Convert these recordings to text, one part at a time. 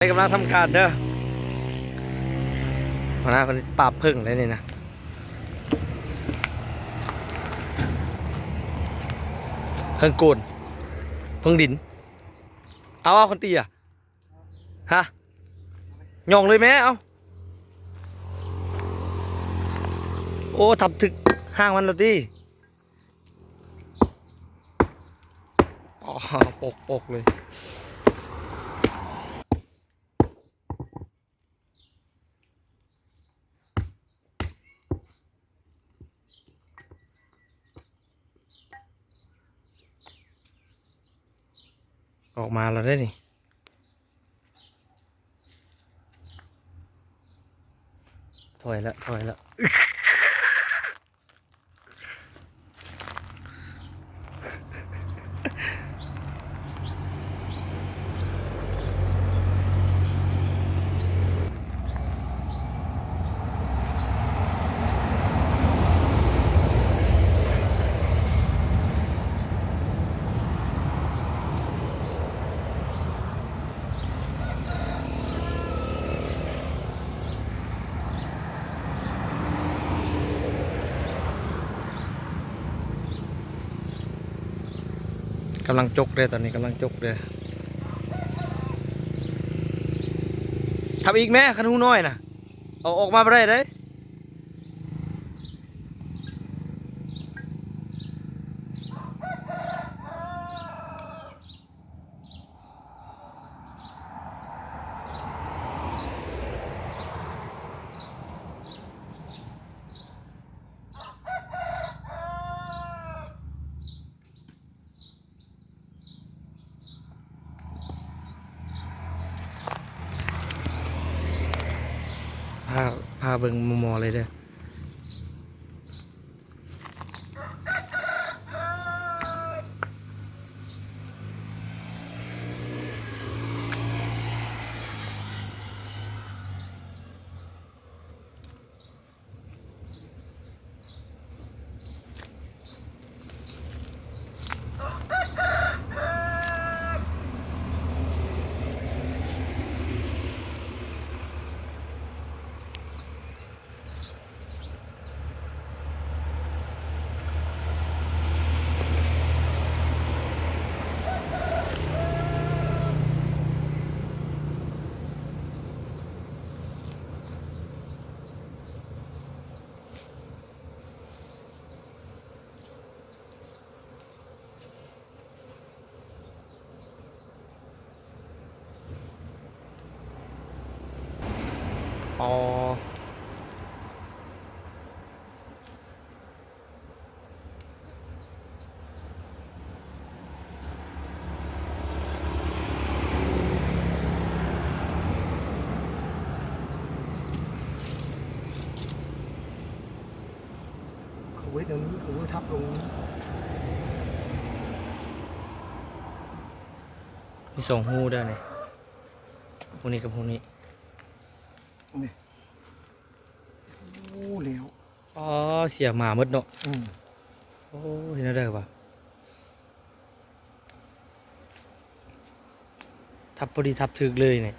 ກຳລັງທຳການເດີ. ຫົວໜ້າເພິ່ນປາບເຜິ້ງໄດ້ນີ້ນະ. ເຜິ້ງໂກນ ເຜິ້ງດິນ. ເອົາ ເອົາ ຄົນຕີອະ ຮະ ຍ່ອງເລີຍແມ້. ເອົາ ໂອ້ ທັບຖືກຫາງມັນແລ້ວຕິ. ອໍ ປົກໆເລີຍ. ອອກມາແລ້ວເດ້ນີ້. ຖອຍລະ ຖອຍລະ. ກຳລັງຈົກເດີ ຕອນນີ້ກຳລັງຈົກເດີ. ທຳອີກແມ້ ຄັນຫູນ້ອຍນະ ເອົາອອກມາບໍ່ໄດ້ເດ້. ພາ ພາເບິ່ງໝໍ່ໆເລີຍເດີ. ອໍ ເຂົາເຮັດແນວນີ້ ເຂົາເຮັດທັບລົງ ມີສອງຮູເດີນີ້ ຮູນີ້ກັບຮູນີ້ ນີ້ ໂອ້ ແລ້ວ ອໍ ເສຍໝາໝົດເນາະ ອືມ ໂອ້ ເຮັດແນວໃດວະ? ທັບພໍດີທັບຖືກເລີຍນີ້.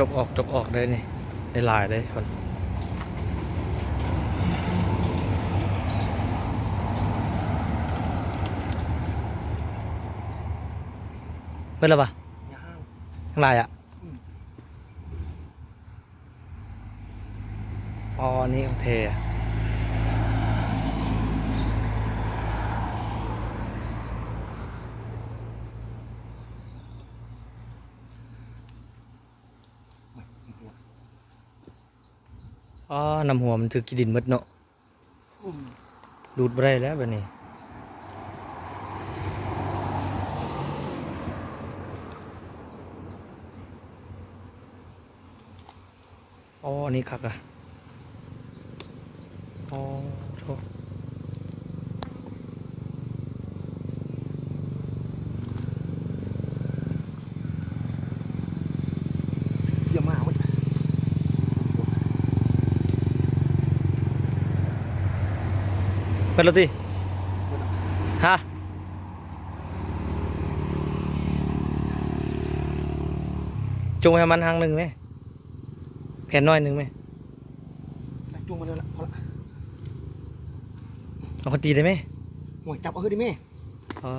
ຈົກອອກ ຈົກອອກໄດ້ນີ້ ໄດ້ຫຼາຍເດ້ຄົນ. ເບິດແລ້ວປະ? ຍັງ ຍັງຫຼາຍອະ? ອືມ. ອໍ ອັນນີ້ຂອງແທ້. ອໍ ນ້ຳຫົວມັນຖືກຂີ້ດິນໝົດເນາະ. ອືມ ດູດບໍ່ໄດ້ແລ້ວບາດນີ້. ອໍ ອັນນີ້ຄັກອະ. ອໍ ໂທ້ ເສຍມາເວີ້ຍ. ເປີດແລ້ວຕິ? ຮະ? ຈົ່ງໃຫ້ມັນຫາງໜຶ່ງແມະ ແຜ່ນນ້ອຍໜຶ່ງແມະ. ຈູງມາເລີຍລະ ພໍລະ. ເອົາ ເຂົາຕີໄດ້ແມະ. ໂອ້ຍ ຈັບເອົາເຮີ້ຍໄດ້ແມະ. ອໍ.